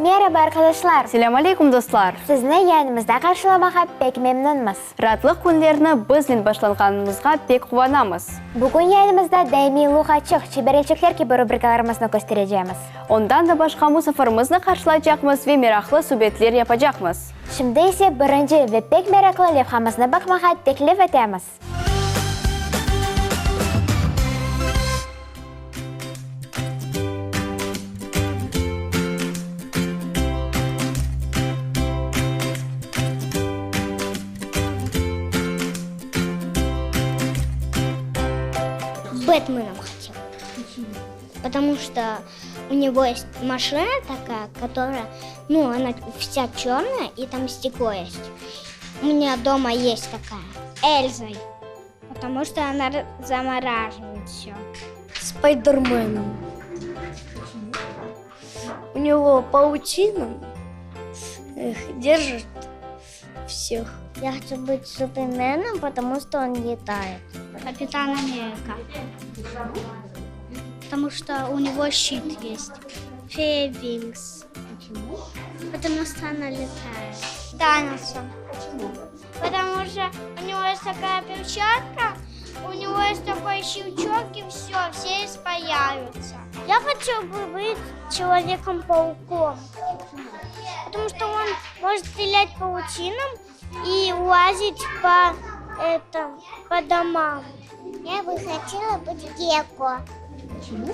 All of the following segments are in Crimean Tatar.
Meraba, arqadaşlar! Selâm aleyküm, dostlar! Sizni yayınımızda qarşılamağa pek memnünmiz. Raatlıq künlerini biznen başlanğanıñızğa pek quvanamız. Bugün yayınımızda daimiy Luğatçıq, Çebereçikler kibi rubrikalarımıznı kösterecemiz. Ondan da başqa musafirimizni qarşılaycaqmız ve meraqlı subetler yapacaqmız. Şimdi ise birinci ve pek meraqlı levhamıznı baqmağa teklif etemiz. Бэтменом хотел. Потому что у него есть машина такая, которая, ну, она вся черная, и там стекло есть. У меня дома есть такая. Эльзой. Потому что она замораживает все. Спайдерменом. У него паутина эх, держит всех. Я хочу быть Суперменом, потому что он летает. Капитан Америка. Потому что у него щит есть. Фея Винкс. Почему? Потому что она летает. Таносом. Почему? Потому что у него есть такая перчатка, у него есть такой щелчок, и все, все испаряются. Я хочу быть Человеком-пауком. Потому что он может стрелять паутином и лазить по, это, по домам. Я бы хотела быть Гекко. Почему?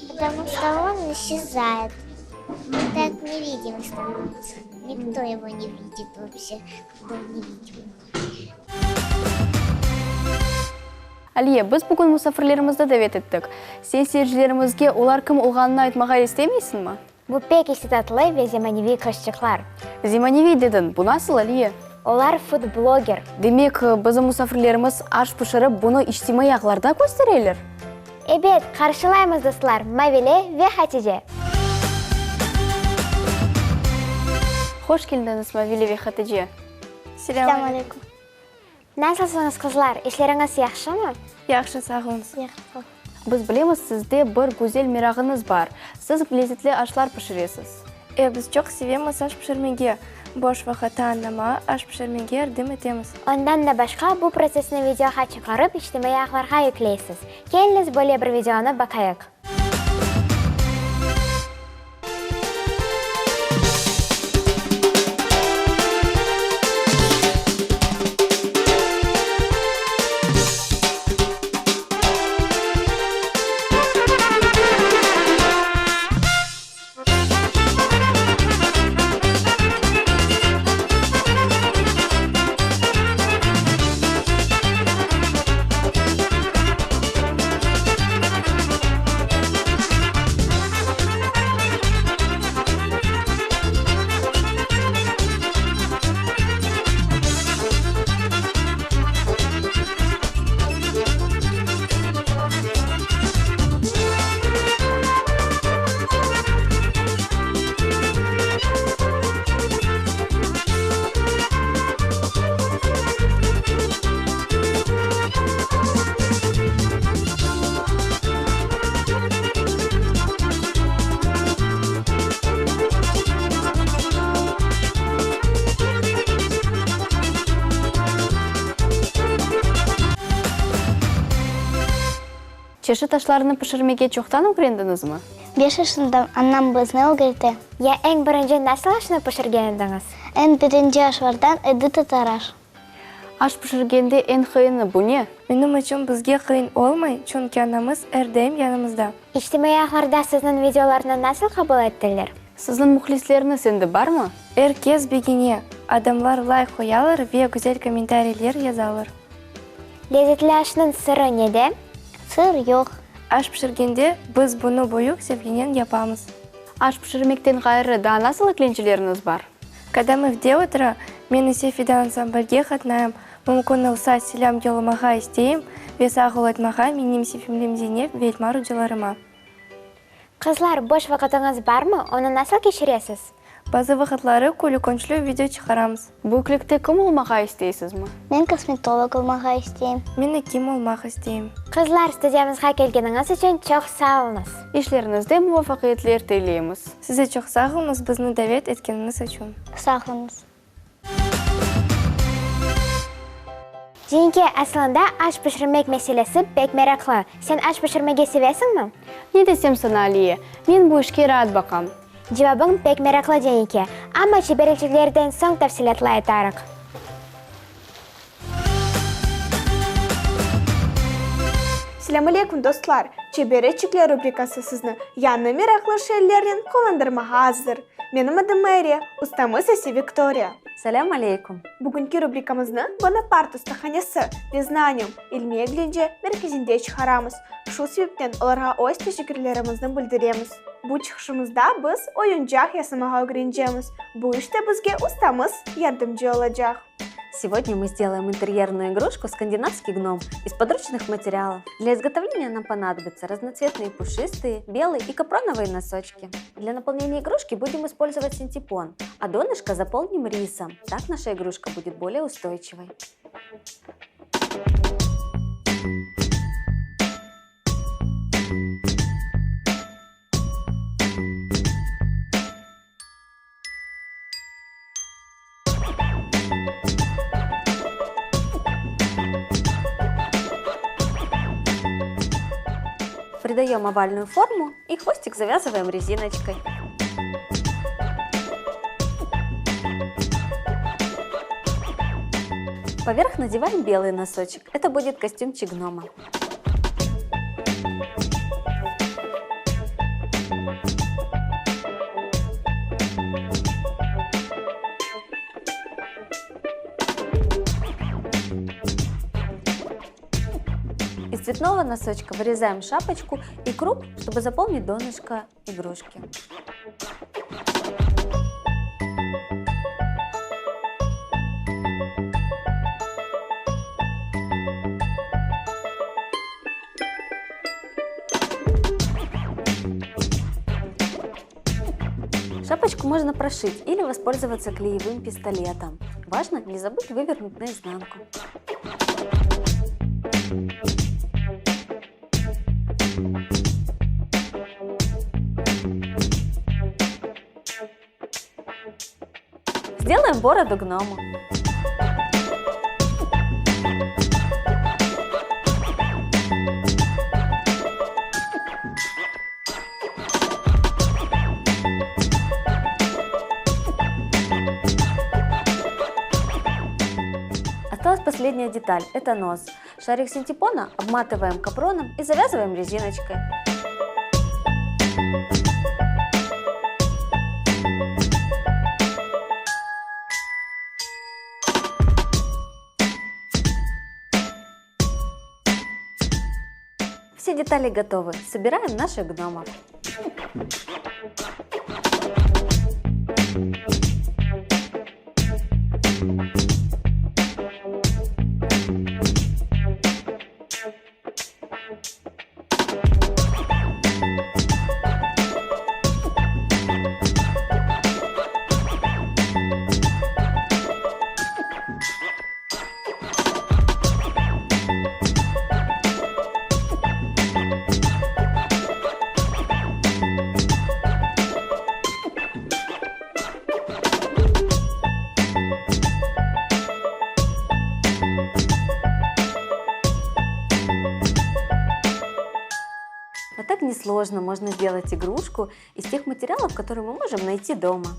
Потому что он исчезает. Он так невидим становится. Никто его не видит вообще, когда он невидимый. Aliye, biz bugün musafirlerimizni davet ettik. Sen seyircilerimizge olar kim olğanını aytmağa istemeysiñmi? Bu pek istidatlı ve zemaneviy qızçıqlar. Zemaneviy dediñ, bu nasıl, Aliye? Olar fudbloger. Demek, bizim musafirlerimiz aş pişirip, bunı içtimaiy ağlarda köstereler? Ebet, qarşılaymız, dostlar, Mavile ve Hatice! Hoş keldiñiz, Mavile ve Hatice! Selâm aleyküm! Nasılsıñız, qızlar, işleriñiz yahşımı? Yahşı, sağ oluñız. Yahşı. Biz bilemiz, sizde bir güzel merağıñız bar, siz lezetli aşlar pişiresiz. E, biz çoq sevemiz aş pişirmege. Boş vaqıtta anama aş pişirmege yardım etemiz. Ondan da başqa, bu protsessni videoğa çıqarıp, içtimaiy ağlarğa yükleysiz. Keliñiz, böyle bir videonı baqayıq. Çeşit aşlarnı pişirmege çoqtan ögrendiñizmi? Beş yaşındam, anam bizni ögrete. Ya eñ birinci nasıl aşnı pişirgen ediñiz? Eñ birinci aşlardan edi tatar aş. Aş pişirgende eñ qıyını bu ne? Menim içün bizge qıyın olmay, çünki anamız er daim yanımızda. İçtimaiy ağlarda sizniñ videolarnı nasıl qabul ettiler? Sizniñ mühlisleriñiz endi barmı? Er kes begene, adamlar layk qoyalar ve güzel kommentariyler yazalar. Lezetli aşnıñ sırı nede? Sır yoq. Aş pişirgende biz bunı büyük sevginen yapamız. Aş pişirmekten ğayrı daa nasıl eklenceleriñiz bar? Kadâm evde otura, men ise Fidan ansamblge qatnayım, mümkün olsa selâm yollamağa isteyim ve sağ ol aytmağa menim sevimlim Zeynep ve Elmar ocalarıma. Qızlar, boş vaqıtıñız barmı? Onı nasıl keçiresiz? Bazı vaqıtları külükünçli video çıqaramız. Büyüklikte kim olmağa isteysizmi? Men kosmetolog olmağa isteyim. Men ekim olmaq isteyim. Qızlar, studiyamızğa kelgeniñiz içün çoq sağ oluñız. İşleriñizde muvafaqiyetler tileymiz. Siz de çoq sağ oluñız bizni davet etkeniñiz içün. Sağ oluñız. Cenike, asılında aş pişirmek meselesi pek meraqlı. Sen aş pişirmege sevesiñmi? Ne desem saña, Aliye, men bu işke raat baqam. Cevabıñ pek meraqlı, Cenike. Amma çeberliklerden soñ tafsilâtlı aytarıq. Selâm aleyküm, dostlar! Çebereçikler rubrikası sizni yañı meraqlı şeylernen quvandırmağa azır. Menim adım Mayre, ustamız ise Viktoriya. Selâm aleyküm! Bugünki rubrikamıznı Bonapart ustahanesi ve Znanium ilmiy-eglence merkezinde çıqaramız. Şu sebepten olarğa öz teşekkürlerimizni bildiremiz. Bu çıqışımızda biz oyuncaq yasamağa ögrencemiz. Bu işte bizge ustamız yardımcı olacaq. Сегодня мы сделаем интерьерную игрушку «Скандинавский гном» из подручных материалов. Для изготовления нам понадобятся разноцветные пушистые, белые и капроновые носочки. Для наполнения игрушки будем использовать синтепон, а донышко заполним рисом. Так наша игрушка будет более устойчивой. Придаем овальную форму и хвостик завязываем резиночкой. Поверх надеваем белый носочек. Это будет костюмчик гнома. Из цветного носочка вырезаем шапочку и круг, чтобы заполнить донышко игрушки. Шапочку можно прошить или воспользоваться клеевым пистолетом. Важно не забыть вывернуть наизнанку. Сделаем бороду гному. Осталась последняя деталь – это нос. Шарик синтепона обматываем капроном и завязываем резиночкой. Все детали готовы. Собираем наших гномов. Вот так несложно можно сделать игрушку из тех материалов, которые мы можем найти дома.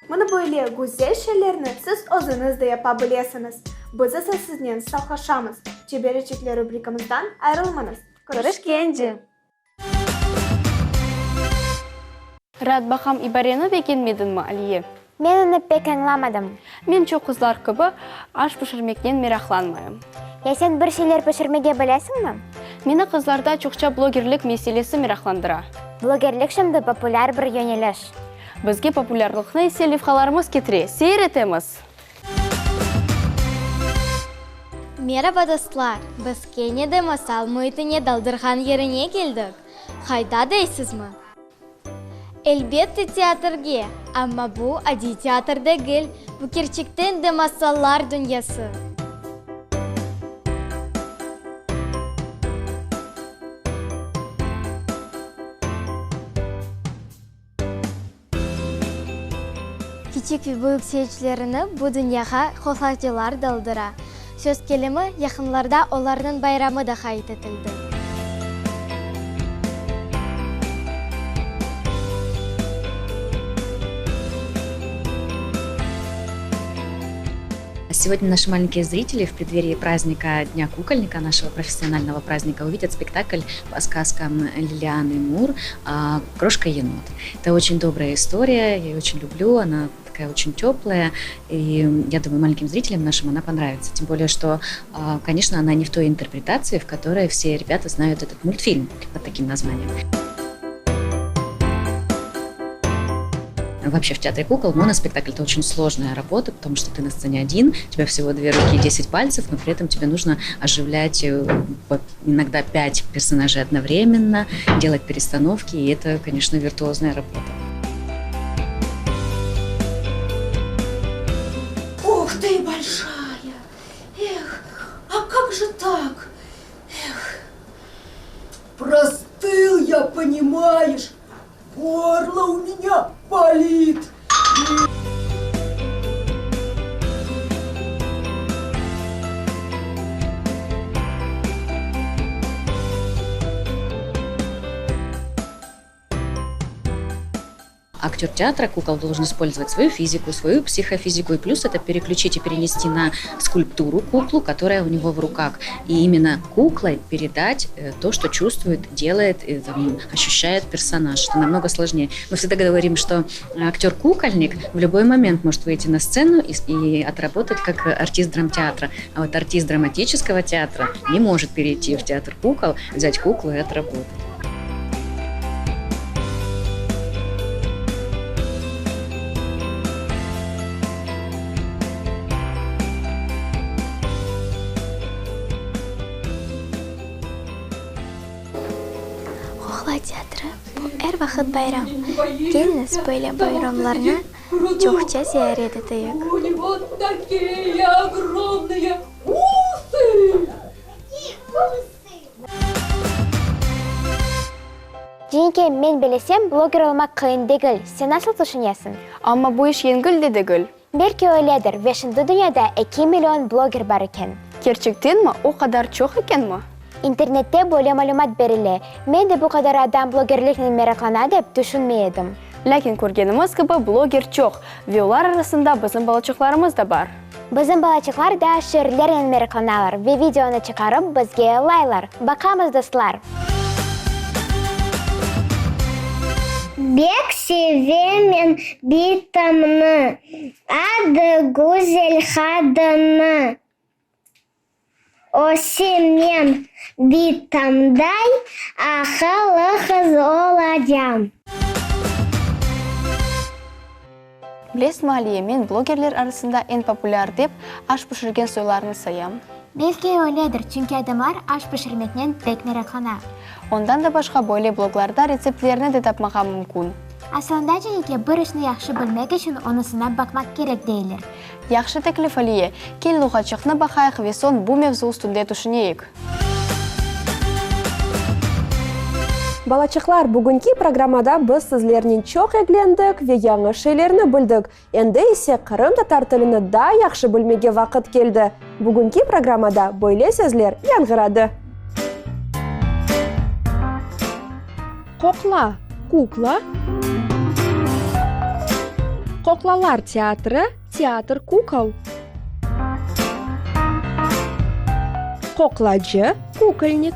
Mına böyle güzel şeylerni siz özüñiz de yapa bilesiñiz. Biz ise siznen sağlaşamız. Çebereçikler rubrikamızdan ayrılmañız. Körüşkence! Raat baqam ibareni begenmediñmi, Aliye? Men onı pek añlamadım. Men çoq qızlar kibi aş pişirmeknen meraqlanmayım. Ya sen bir şeyler pişirmege bilesiñmi? Meni qızlarda çoqça blogerlik meselesi meraqlandıra. Blogerlik şimdi populâr bir yöneliş. Bizge populârlıqnı ise levhalarımız ketire. Seyir etemiz! Meraba, dostlar! Biz kene de masal müitine daldırğan yerine keldik. Qayda deysizmi? Elbette, teatrge! Amma bu adiy teatr degil, bu kerçekten de masallar dünyası. Kiçik ve büyük seyircilerini bu dünyağa qoqlacılar daldıra. Söz kelimi, yaqınlarda olarnıñ bayramı da qayd etildi. Сегодня наши маленькие зрители в преддверии праздника Дня кукольника, нашего профессионального праздника, увидят спектакль по сказкам Лилианы Мур «Крошка-енот». Это очень добрая история, я ее очень люблю, она такая очень теплая, и я думаю, маленьким зрителям нашим она понравится. Тем более, что, конечно, она не в той интерпретации, в которой все ребята знают этот мультфильм под таким названием. Вообще в театре кукол моноспектакль – это очень сложная работа, потому что ты на сцене один, у тебя всего две руки и 10 пальцев, но при этом тебе нужно оживлять э, иногда пять персонажей одновременно, делать перестановки, и это, конечно, виртуозная работа. Ух ты, большая! Эх, а как же так? Эх, простыл я, понимаешь, горло у меня болит. Актер театра кукол должен использовать свою физику, свою психофизику, и плюс это переключить и перенести на скульптуру куклу, которая у него в руках. И именно куклой передать э, то, что чувствует, делает, и, там, ощущает персонаж. Это намного сложнее. Мы всегда говорим, что актер-кукольник в любой момент может выйти на сцену и, и отработать как артист драмтеатра. А вот артист драматического театра не может перейти в театр кукол, взять куклу и отработать. Qoqla teatri, bu er vaqıt bayram. Keliñiz, böyle bayramlarnı çoqça ziyaret eteyik. Cenike, men bilesem, bloger olmaq qıyın degil. Sen nasıl tüşünesiñ? Amma bu iş yengil de degil. Belki öyledir, ve şimdi dünyada eki million bloger bar eken. Kerçektenmi? O qadar çoq ekenmi? İnternette böyle malümat berile. Men de bu qadar adam blogerliknen meraqlana dep tüşünmey edim. Lâkin körgenimiz kibi, bloger çoq ve olar arasında bizim balaçıqlarımız da bar. Bizim balaçıqlar da şiirlernen meraqlanalar ve videonı çıqarıp bizge yollaylar. Baqamız, dostlar! Bek sevemen bitamnı, Adı güzel qadınnı. Ösem men bitamday, Aqıllı qız olacam. Bilesizmi, Aliye, men blogerler arasında eñ populâr dep, aş pişirgen soylarnı sayam. Belki öyledir, çünki adamlar aş pişirmeknen pek meraqlana. Ondan da başqa böyle bloglarda retseptlerni de tapmağa mümkün. Asılında Cenike, bir işni yahşı bilmek içün onı sınap baqmaq kerek deyler. Yahşı teklif, Aliye. Kel luğatçıqnı baqayıq ve soñ bu mevzu üstünde tüşüneyik. Balaçıqlar, bugünki programmada biz sizlernen çoq eglendik ve yañı şeylerni bildik. Endi ise qırımtatar tilini daa yahşı bilmege vaqıt keldi. Bugünki programmada böyle sözler yañğıradı. Qoqla, kukla. Qoqlalar teatrı, teatr kukol. Qoqlacı, kukolnik.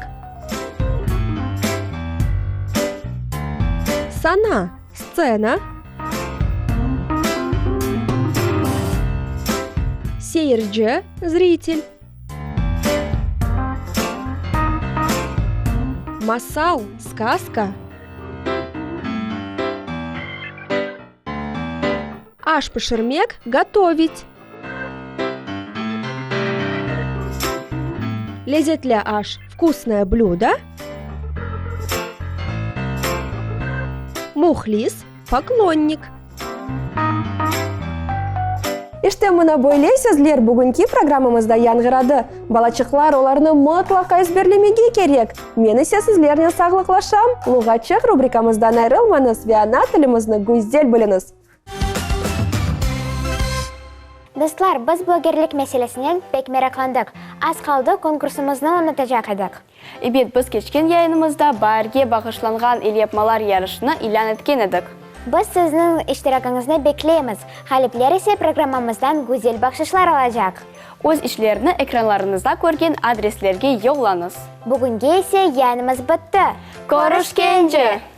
Sana, stsena. Seyirci, zritel. Masal, skazka. Aş pişirmek, gotovit. Lezetli aş, vkusnoye blüdo. Muhlis, poklonnik. İşte mına böyle sözler bugünki programmamızda yañğıradı. Balaçıqlar olarnı mıtlaqa ezberlemege kerek. Men ise sizlernen sağlıqlaşam, Luğatçıq rubrikamızdan ayrılmañız ve ana tilimizni güzel biliñiz. Dostlar, biz blogerlik meselesinen pek meraqlandıq. Az qaldı, konkursımıznı unutacaq edik. Ebet, biz keçken yayınımızda baarge bağışlanğan elyapmalar yarışını ilân etken edik. Biz sizniñ iştirakıñıznı bekleymiz, ğalipler ise programmamızdan güzel bahşışlar alacaq. Öz işlerini ekranlarıñızda körgen adreslerge yollañız. Bugünge ise yayınımız bitti. Körüşkence!